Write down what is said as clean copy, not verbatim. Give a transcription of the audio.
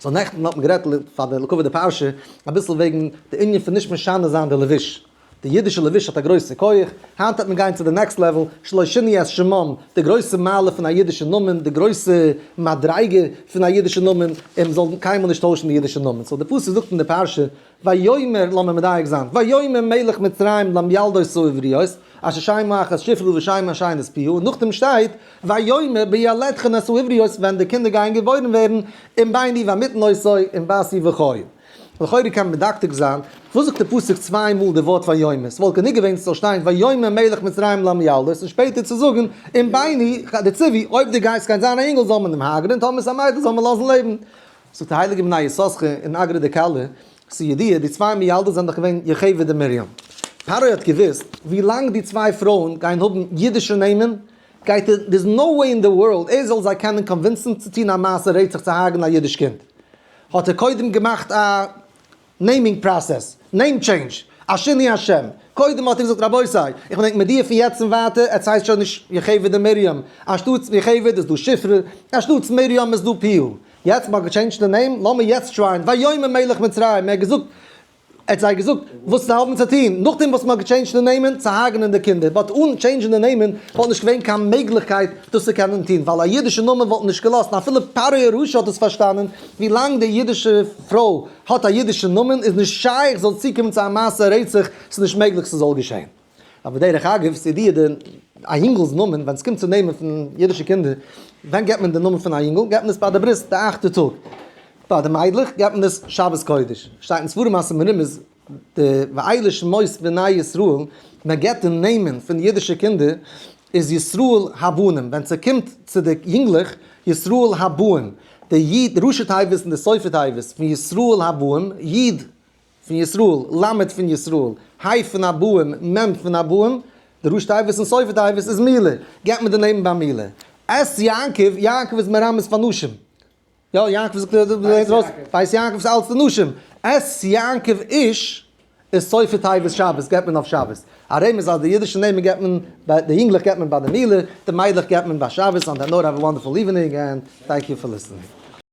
So נעכטן האט מען גערעדט פאר די לכבוד די פרשה אביסל וועגן די ענין פון נישט משנה זיין די לבוש. די אידישע לבוש האט א גרויסע כח, היינט וועט מען גיין צו די next level, שלא שינו את שמם, די גרויסע מעלה פון א אידישע נאמען, די גרויסע מדריגה פון א אידישע נאמען, און מען זאל קיינמאל נישט טוישן די אידישע נאמען. So די פסוק זאגט אין די פרשה, ויאמר, לאמיר מדייק זיין, ויאמר מלך מצרים למיילדות העבריות, אשר שם האחת שפרה ושם השנית פועה, און נאכדעם שטייט, ויאמר בילדכן את העבריות, ווען די קינדער גייען געבוירן ווערן, אם בן הוא והמיתן אותו, אם בת היא וחיו. לכאורה קען מען מדקדק זיין, וואס זאגט די פסוק צוויי מאל די ווארט ויאמר? ס'וואלט גענוג געווען ס'זאל שטיין ויאמר מלך מצרים למיילדות און שפעטער צו זאגן אם בן הוא, די ציווי, אויב די גייסט גיין זיין א אינגל זאל מען אים הרג'נען, טאמער ס'איז א מיידל זאל מען לאזן לעבן. זאגט די הייליגע בני יששכר אין אגרא דכלה, ס'איז ידוע, די צוויי מיילדות זענען דאך געווען יוכבד און מרים. פרעה האט געוואוסט, ווי לאנג די צוויי פרויען גייען האבן אידישע נעמען, גייט ער, there's no way in the world ער זאל זיי קענען convince ן צו טון א מעשה רצח צו הרג'נען א אידיש קינד. האט ער קודם געמאכט א naming process, name change, א שינוי השם, קודם האט ער געזאגט רבותי, איך בין ענק מודיע פון יעצט און ווייטער, עטס הייסט שוין נישט יוכבד און מרים, אנשטאטס יוכבד איז דא שפרה, אנשטאטס מרים איז דא פועה, יעצט מ'האט געטשעינדזשט די name, לאמיר יעצט try ען, ויאמר מלך מצרים, ער האט געזאגט, ער האט זיי געזאגט וואס זיי האבן צו טון, נאכדעם וואס מען האט געטשעינדזשט די נעמען, צו הרג'נען די קינדער, but אן טשעינדזשן די נעמען וואלט נישט געווען קיין מעגליכקייט דאס צו קענען טון, ווייל א אידישע נאמען וואלט נישט געלאזט, און אפילו פרעה הרשע האט עס פארשטאנען, ווי לאנג די אידישע פרוי האט א אידישע נאמען איז נישט שייך זאל צוקומען צו א מעשה רצח, ס'איז נישט מעגליך ס'זאל געשען. אבער דרך אגב, ס'איז ידוע די א יונגל'ס נאמען, ווען ס'קומט צו נעמען פון אידישע קינדער, ווען געבט מען די נאמען פון א יונגל? געבט מען עס ביי די ברית די אכטע טאג. ביי די מיידלעך געבט מען עס שבת קודש. שטייט אין ספרים אז ס'מרומז די ואלה שמות בני ישראל, מען געבט די נעמען פון אידישע קינדער איז ישראל הבנים, ווען ס'קומט צו די יונגלעך, ישראל הבאים, די י' ראשי תיבות און די סופי תיבות פון ישראל הבאים, י' פון ישראל, ל' פון ישראל, ה' פון הבאים, מ' פון הבאים, די ראשי תיבות און סופי תיבות איז מילה, געבט מען די נעמען ביי מילה. את יעקב, יעקב איז מרמז פאר נשים. יא, יעקב זאגט ער, בית יעקב איז אלץ די נשים. את יעקב איש איז סופי תיבות שבת, געבט מען אויף שבת. א רמז אז די אידישע נעמען געבט מען, די יונגלעך געבט מען ביי די מילה, די מיידלעך געבט מען ביי שבת, on that note have a wonderful evening and thank you for listening.